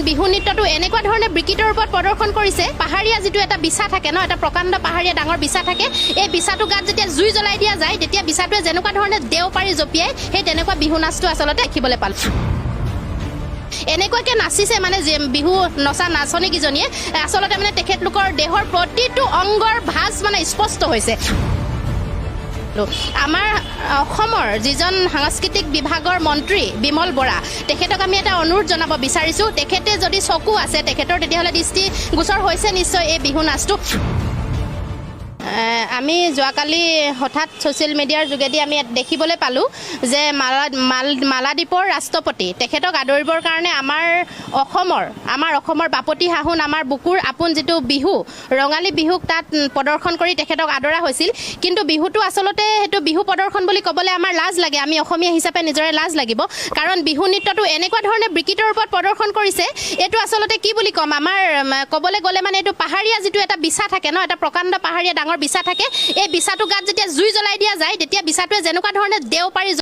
বিহু নৃত্যটো এনেকুৱা ধৰণে বিকৃত ৰূপত প্ৰদৰ্শন কৰিছে। পাহাৰীয়া যিটো এটা বিচা থাকে ন, এটা প্ৰকাণ্ড পাহাৰীয়া ডাঙৰ বিচা থাকে, এই বিচাটো গাত যেতিয়া জুই জ্বলাই দিয়া যায়, তেতিয়া বিচাটোৱে যেনেকুৱা ধৰণে দেও পাৰি জঁপিয়াই, সেই তেনেকুৱা বিহু নাচটো আচলতে দেখিবলৈ পালোঁ। এনেকুৱাকে নাচিছে মানে যে বিহু নচা নাচনীকেইজনীয়ে আচলতে মানে তেখেতলোকৰ দেহৰ প্ৰতিটো অংগৰ ভাঁজ মানে স্পষ্ট হৈছে। আমাৰ অসমৰ যিজন সাংস্কৃতিক বিভাগৰ মন্ত্ৰী বিমল বৰা, তেখেতক আমি এটা অনুৰোধ জনাব বিচাৰিছোঁ। তেখেতে যদি চকু আছে তেখেতৰ, তেতিয়াহ'লে দৃষ্টিগোচৰ হৈছে নিশ্চয় এই বিহু নাচটো। আমি যোৱাকালি হঠাৎ ছ'চিয়েল মিডিয়াৰ যোগেদি আমি দেখিবলৈ পালোঁ যে মালাদ্বীপৰ ৰাষ্ট্ৰপতি তেখেতক আদৰিবৰ কাৰণে আমাৰ অসমৰ বাপতি সাহোন, আমাৰ বুকুৰ আপোন যিটো বিহু, ৰঙালী বিহুক তাত প্ৰদৰ্শন কৰি তেখেতক আদৰা হৈছিল। কিন্তু বিহুটো আচলতে সেইটো বিহু প্ৰদৰ্শন বুলি ক'বলৈ আমাৰ লাজ লাগে। আমি অসমীয়া হিচাপে নিজৰে লাজ লাগিব, কাৰণ বিহু নৃত্যটো এনেকুৱা ধৰণে বিকৃত ৰূপত প্ৰদৰ্শন কৰিছে। এইটো আচলতে কি বুলি ক'ম, আমাৰ ক'বলৈ গ'লে মানে এইটো পাহাৰীয়া যিটো এটা বিচা থাকে ন, এটা প্ৰকাণ্ড পাহাৰীয়া ডাঙৰ বিচা থাকে, এই বিচাটো গাত যেতিয়া জুই জ্বলাই দিয়া যায়, তেতিয়া বিচাটোৱে যেনেকুৱা ধৰণে দেও পাৰি